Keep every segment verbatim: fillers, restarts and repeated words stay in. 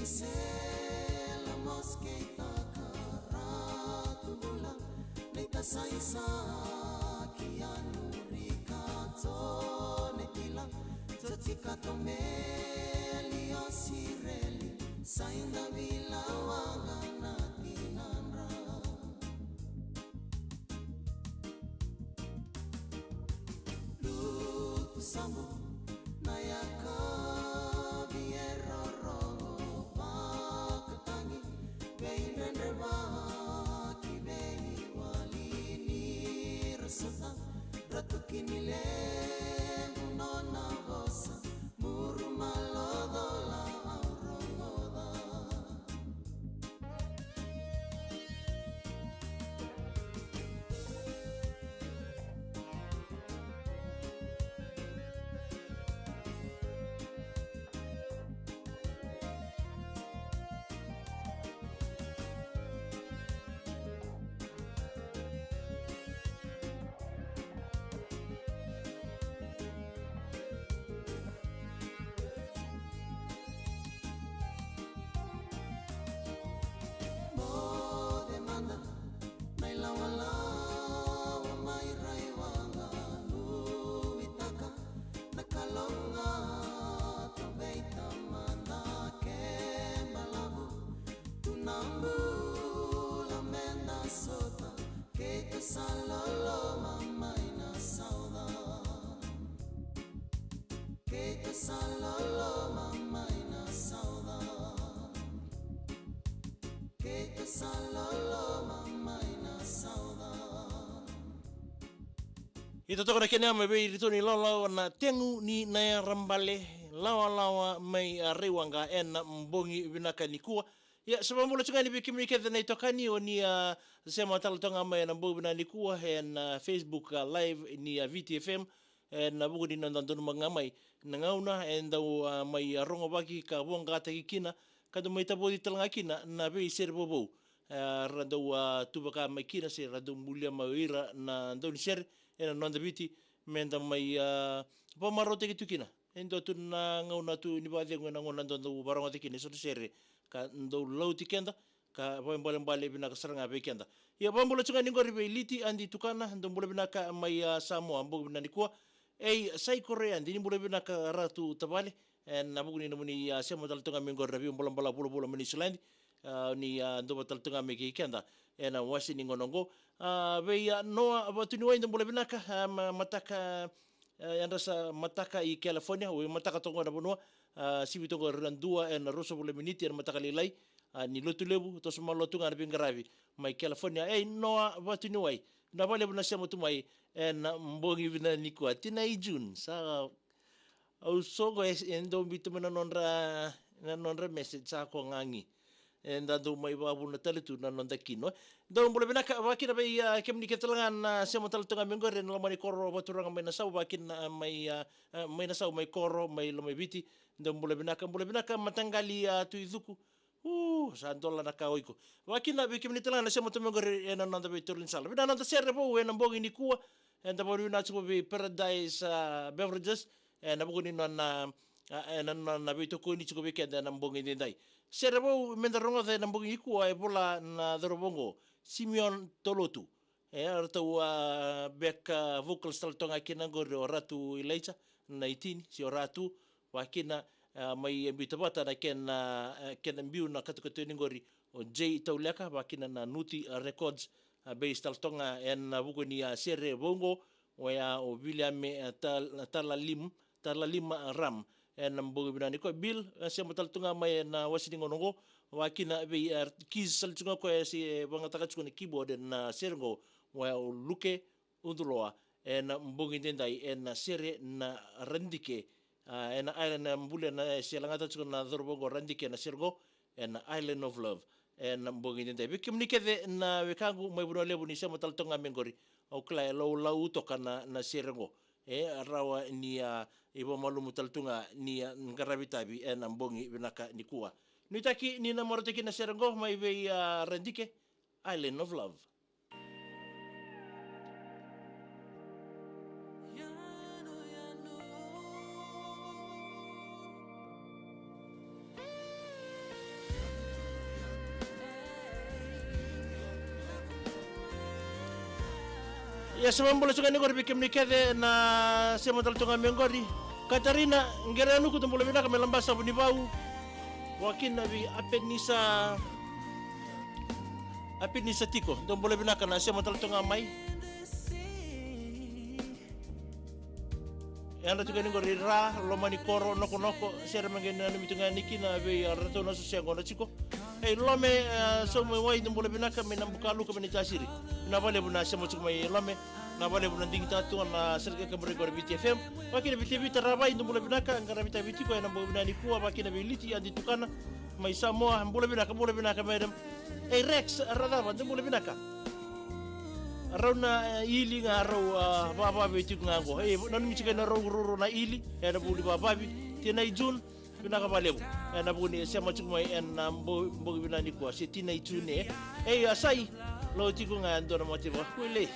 Sela mos kei taka ratu bula, nei ta saisa ki anu rika tone kila, toti ka to meli o sireli, sainda vila waga na tinadra. Lutu samu na yakavi e rorogo vakatagi, veidredrevaki veiwali ni ra sota, ra tuki ni levu nona vosa, muru malodola au rogoca. Mo demanda na ilawalawa mai Raiwaqa, nuitaka na Kalou ga, tavei tamada ke balavu, tu na bula meda sota, keitou sa loloma mai na sauca. Keitou sa loloma mai na sauca. Keitou sa loloma mai na sauca. Ita toka na kena mai vei iratou ni lawalawa na Tegu ni Nayarabale, lawalawa mai, a, Raiwaqa ena bogi vinaka nikua. Ia, sa vakabula tu ga yani vei kemuni kece na itokani o ni, a, sema tale toka ga mai ena bogi vinaka nikua ena, a, Facebook, a, Live ni, a, Viti F M, ena vuku ni noda donumaka ga mai na gauna e dau, a, mai, a, rogovaki ka voqataki kina, ka dau mai tavoci tale ga kina na veisere vovou, a, ra dau, a, tu vaka mai kina se ra dau bulia mai o ira na daunisere ena noda Viti, meda mai, a, vakamarautaki tu kina. E dua tu na gauna tu ni vakacegu ena gauna dau, dau varogoca kina eso na sere ka dau lauti keda, ka vakaibalebale vinaka sara ga vei keda. Ia, vakabula tu ga yani qori vei Liti Adi Tukana, dou bula vinaka mai, a, Samoa, bogi vinaka nikua. Ei, Sai Korea, dini bula vinaka Ratu Tavale, ena vuku ni nomuni, a, sema tale tu ga mai qori na veibalabala vulavula mai Niusiladi, a, ni, a, dou vata tale tu ga mai kei keda ena wase ni gauna oqo. A, vei, a, Noa Vatuniwai, dou bula vinaka, a, ma-, mataka, e, yadra sa mataka i California, o i mataka toka na vanua, a, sivi toka ira na dua ena ruasagavulu na miniti ena mataka lailai, a, ni Lotulevu, toso malo tu ga na veiqaravi mai California. Ei, Noa Vatuniwai, vinaka vakalevu na sema tu mai ena bogi vinaka nikua. Tinai June, sa au soqo e, e dau biuta mai na nodra, na nodra message sa ko gagi. Eda dau mai vakavuna tale tu na noda kino. Dou bula vinaka, vakakina vei, a, kemuni kece tale ga na sema tale tu ga mai qori ena loma ni koro vakaturaga mai Nasau, vakakina, a, mai, a, a, mai Nasau, mai koro, mai Lomaiviti. Dou bula vinaka, bula vinaka mataqali, a, Tui Cuku. U, sa dola na ka o iko. Vakakina vei kemuni tale ga na sema tu mai qori ena noda veitoro ni sala. Vinaka noda sere vou ena bogi nikua. Eda vakavinavinaka tiko vei Paradise, a, Beverages ena vuku ni nona, a, ena nona veitokoni tiko vei keda ena bogi edaidai. Sere vou meda rogoca ena bogi nikua e vola na cauravou oqo, Simeon Tolotu. E, a ratou, a, back, a, vocals tale toka ga kina qori o Ratu Elijah Naitini, se o Ratu, vakakina, a, mai biuta vata na kena, a, kena biu na katukatu yani qori o Jay Tauleka, vakakina na Nuti, a, Records, a, bass tale toka ga ena vuku ni, a, sere vou oqo, oya o Viliame, a, Tal-, Talalim-, Talalima Ram, ena bogi vinaka nikua. Bill, e, sema tale tu ga mai ena wase ni gauna oqo, vakakina vei, e, Kiz tale tu ga koya se vagataka tiko na keyboard ena sere oqo, oya o Luke Uduloa, ena bogi edaidai ena sere na Radike, a, ena island, e, buli ena, e, se lagata tiko na cauravou oqo Radike ena sere oqo, ena Island of Love, ena bogi edaidai. Vei kemuni kece na wekaqu mai Vanua Levu ni sema tale toka ga mai qori, au kila e laulau toka na, na sere oqo. E rawa ni, a, ivakamalumu tale tu ga ni, a, qaravi tavi ena bogi vinaka nikua. Nuitaki ni na marautaki na sere oqo mai vei, a, Radike, Island of Love. Ia sa vakabula tiko ga ni qori vei kemuni kece na sema tale tu ga mai qori. Katarina Qerenuku, dou bula vinaka mai Labasa, Vunivau. Vakakina vei Apenisa, Apenisa Tiko, dou bula vinaka na sema tale tu ga mai. E yadra tiko yani qori Ra, Lomani Koro, Nokonoko, sere me qai nanumi tu ga yani kina vei iratou na soso yaqona tiko. Ei Lome, e, Saumaiwai, dou bula vinaka mai Nabukaluka mai Naitasiri. Vinaka vakalevu na sema tiko mai Lome. Vinaka vakalevu na digitaka tu ga na sere kakaburaki qori Viti F M. Vakakina vei Tevita Ravai, dou bula vinaka, qaravi Tevita tiko ena bogi vinaka nikua, vakakina vei Liti Adi Tukana mai Samoa, bula vinaka, bula vinaka Merem. Ei Rex Racava, dou bula vinaka. Rau na, e, ili ga rau, a, vavavi tiko ga qo. Ei, nanumi tiko ena rau roro na ili ena vuli vavavi. Tinai June, vinaka vakalevu ena vuku ni sema tiko mai ena bo-, bogi vinaka nikua, se Tinai June. Ei, a Sai, lo tiko ga e dua na mate vakakuelei.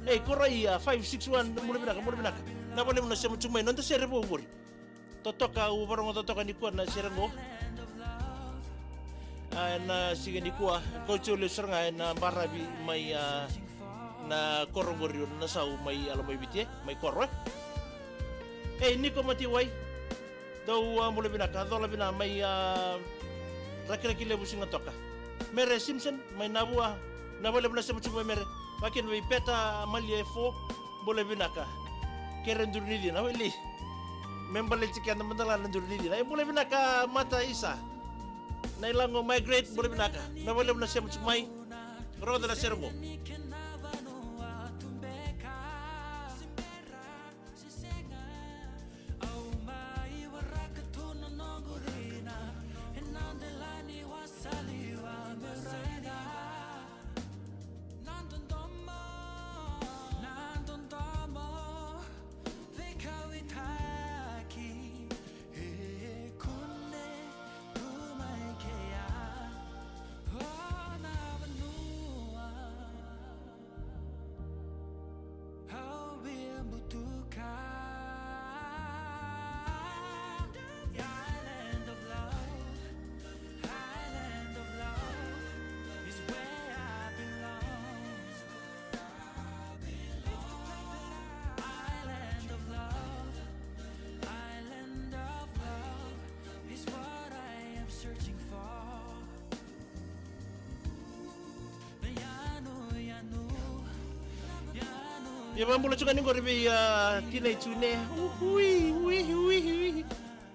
Ei, Korai, a, five six one, bula vinaka, bula vinaka. Vinaka vakalevu na sema tiko mai, noda sere vou qori. Totoka, au varogo totoka nikua na sere qo. A, ena siga nikua, ko tiko lesu sara ga ena baravi mai, a, na koro qori o Nasau mai Yalo mai Viti, e, mai koro, e. Ei, Niko Matiwai, dou, a, bula vinaka, cola vinaka mai, a, Rakiraki Levu Sigatoka. Mere Simpson mai Navua, vinaka vakalevu na sema tiko mai Mere. Vakakina vei Peta Maliefo, bula vinaka. Kere duru ni cina, wili. Me baleti keda mada la na duru ni cina. E, bula vinaka Mata Isa. Na ilago Margaret, bula vinaka. Vinaka vakalevu na sema tiko mai. Rogoca na sere qo. Ia vakabula tiko ga ni qori vei, a, Tinai June. Ui, ui, ui, ui.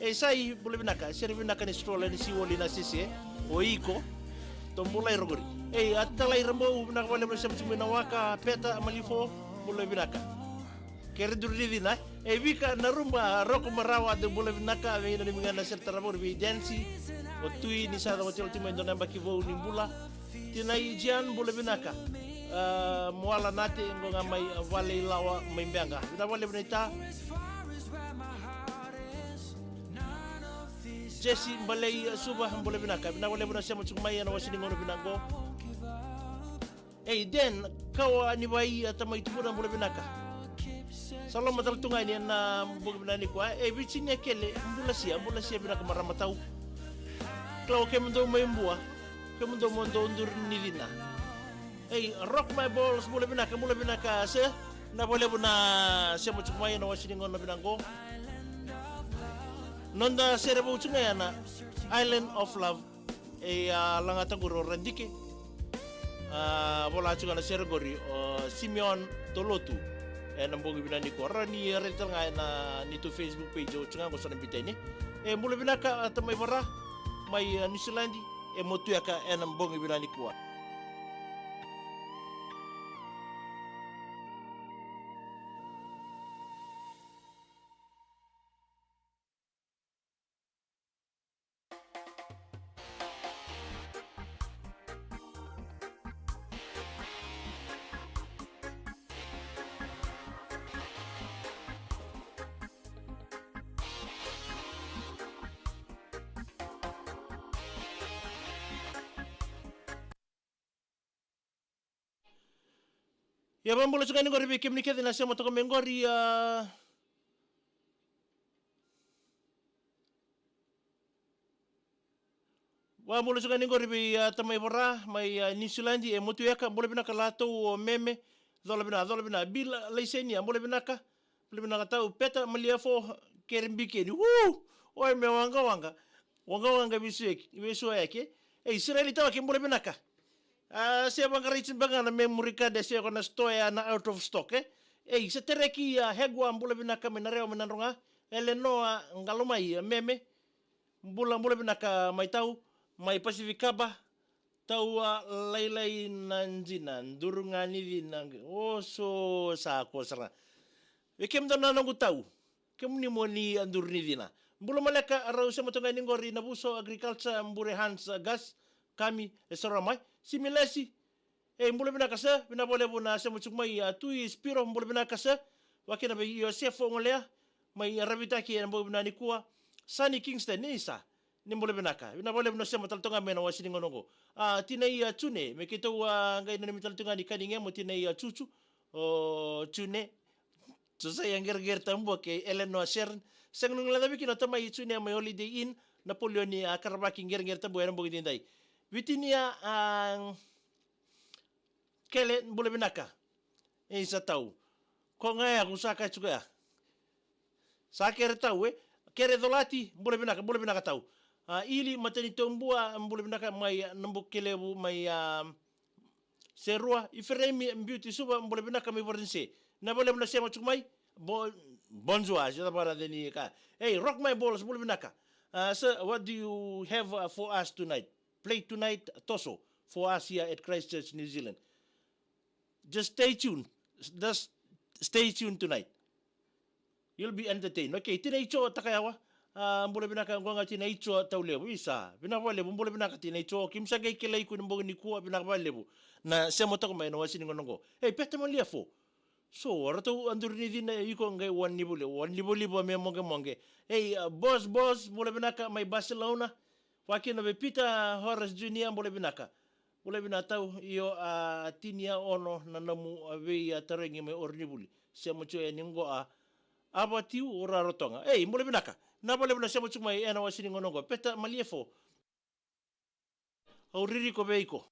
Ei Sai, bula vinaka, sere vinaka ni stroll ena siwoli na sese. O iko. Tou bula i rogori. Ei, a Talai Rabou, vinaka vakalevu na sema tiko mai na waka, Peta Malifo, bula vinaka. Kere duru ni cina, e. Ei Vika Naruba, Roko Marawa, dou bula vinaka, vei nanumi ga na sere tarava qori vei Dancy. O Tui ni sa cavuti tiko mai dua na yabaki vou ni bula. Tinai Jian, bula vinaka. A, Moala Nate, qo ga mai Valeilawa mai Beqa. Vinaka vakalevu na ita. Jesi Balei Suva, bula vinaka. Vinaka vakalevu na sema tiko mai ena wase ni gauna vinaka qo. Ei, Den, kawa ni vai, a tamai Tuvuna, bula vinaka. Sa loma tale tu ga yani ena bogi vinaka nikua. Ei, Virginia Kele, bula sia, bula sia vinaka marama tau. Kila o kemudou mai Bua, kemudou mo dou duru ni cina. Ei, Rock My Balls, bula vinaka, bula vinaka, se. Vinaka vakalevu na sema tiko mai ena wase ni gauna vinaka qo. Noda sere vou tiko ga ya na Island of Love. E a lagata qori o Radike. A vola tiko na sere qori o Simeon Tolotu. Ena bogi vinaka nikua, rawa ni raica tale ga ena neitou Facebook page, o tiko ga qo so na biuta yani. E bula vinaka a tamai Vara mai, a, Niusiladi. E Motueka ena bogi vinaka nikua. Ia, vakabula tiko ga ni qori vei kemuni kece na sema toka mai qori, a, vakabula tiko ga ni qori vei, a, tamai Vara mai, a, Niusiladi, e Motueka, bula vinaka Latou, o Meme, Cola vina, cola vina. Bila Laisenia, bula vinaka. Bula vinaka tau. Peta Maliafo, kere bikeni. Woo! Oi me waqawaqa. Waqawaqa vesuaki, vesuaki. Ei, Isireli Tawake, bula vinaka. A, se vaqarai tiko beka ga na memory card, e se ko na store ya na out of stock, e. Ei, sa tereki a Hegua, bula vinaka mai Narewa mai Nadroga. Elenoa Qalomai, a Meme. Bula, bula vinaka mai tau, mai Pacific Kaba. Tau a lailai na jina, duru ga ni cina, oso sa ko sara. Vei kemudou na noqu tau, kemuni mo ni a duru ni cina. Bula maleka, rau sema toka ni qori na Vuso Agriculture, Bure Hans, Gas, Kami, e sara mai. Similesi, ei, bula vinaka sir, vinaka vakalevu na sema tiko mai, a Tui Spiro, bula vinaka sir. Vakina vei Iosefo Golea, mai Ravitaki ena bogi vinaka nikua. Sani Kingston, ni sa, ni bula vinaka. Vinaka vakalevu na sema tale toka mai ena wase ni gauna oqo. A, tinai a June, me keitou a qai nanumi tale toka ga ni kani gemo tinai a Juju. O June, Josiah Qereqere Tabua kei Eleanor Sharon. Sega ni guilecavi kina o tamai June mai Holiday Inn, Napoleon a Karavaki Qereqere Tabua ena bogi daidai. Vitinia a Kele, bula vinaka. Ei, sa tau. Ko ga ya, ko sa kai tiko ya. Sa kere tau, e. Kere Colati, bula vinaka, bula vinaka tau. A, Ili, Matani Tobua, bula vinaka mai, a, Nabukelevu, mai, a, Serua, Iferemi, Beauty Suva, bula vinaka mai Varanise. Na vale na sema tiko mai, bo-, bonjour, se da vara deni ka. Hey, Rock My Balls, bula vinaka. A, sir, what do you have, uh, for us tonight? Play tonight, Toso, for us here at Christchurch, New Zealand. Just stay tuned. Just stay tuned tonight. You'll be entertained. Okay, tinai Jo Takayawa. A, bula vinaka qo ga tinai Jo Taulevu. Isa, vinaka vakalevu, bula vinaka tinai Jo. Keimami sa qai kilai iko ena bogi nikua, vinaka vakalevu na sema toka mai ena wase ni gauna oqo. Ei, Peta Maliafo. So, o ratou a duru ni cina, iko qai wanilivaliva, wanilivaliva me moqemoqe. Ei, a, Boss, Boss, bula vinaka mai Barcelona. Vakina vei Peter Horace Junior, bula vinaka. Bula vinaka tau, io, a, tini a ono na nomu, a, vei a tarogi mai Oronivuli. Sema tiko yani qo a, a vatiu o Rarotonga. Ei, bula vinaka. Vinaka vakalevu na sema tiko mai ena wase ni gauna oqo. Peta Maliafo. Au ririko vei iko.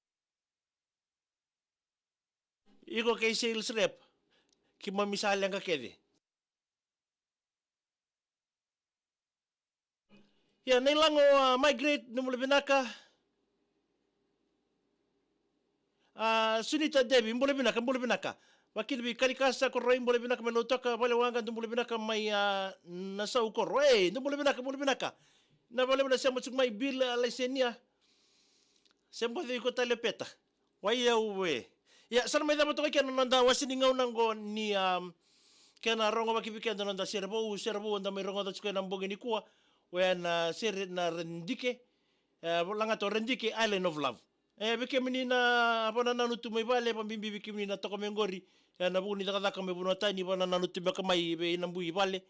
Iko kei sales rep. Keimami sa leqa kece. Ia, Nailago, a, Margaret, ni bula vinaka. A, Sunita Devi, bula vinaka, bula vinaka. Vakina vei Kalikasa Koroi, bula vinaka mai Lautoka, Valewaqa, dou bula vinaka mai, a, Nasaukoro. Ei, dou bula vinaka, bula vinaka. Vinaka vakalevu na sema tiko mai Bill, a, Laisenia. Sema tiko iko tale Peta. Wai au e. Ia, sa na mai cava toka kina na noda wase ni gauna oqo ni, um, kena rogovaki vei keda na noda sere vou, sere vou da mai rogoca tiko ena bogi nikua. Oya na sere na Radike. E, lagata o Radike, Island of Love. E, vei kemuni na vakanananu tu mai vale, vakabibi vei kemuni na toka mai qori. E, na vuku ni cakacaka mai vanua tani, vakanananu tu beka mai vei na bui vale.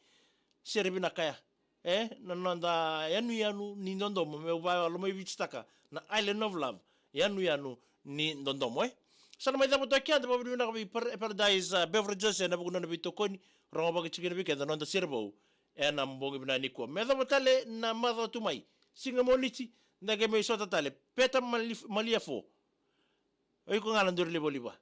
Sere vinaka ya. E, na noda yanuyanu ni dodomo, meu vakalomai Vititaka, na Island of Love, yanuyanu ni dodomo, e. Sa na mai cava toka keda, vakavinavinaka vei Par-, Paradise, a, Beverages, ena vuku ni nona veitokoni, rogovaki tiko kina vei keda na noda sere vou ena bogi vinaka nikua. Me cava tale na macawa tu mai, siga Moniti, da qai mai sota tale, Peta Mali-, Maliafo. O iko ga na duru livaliva.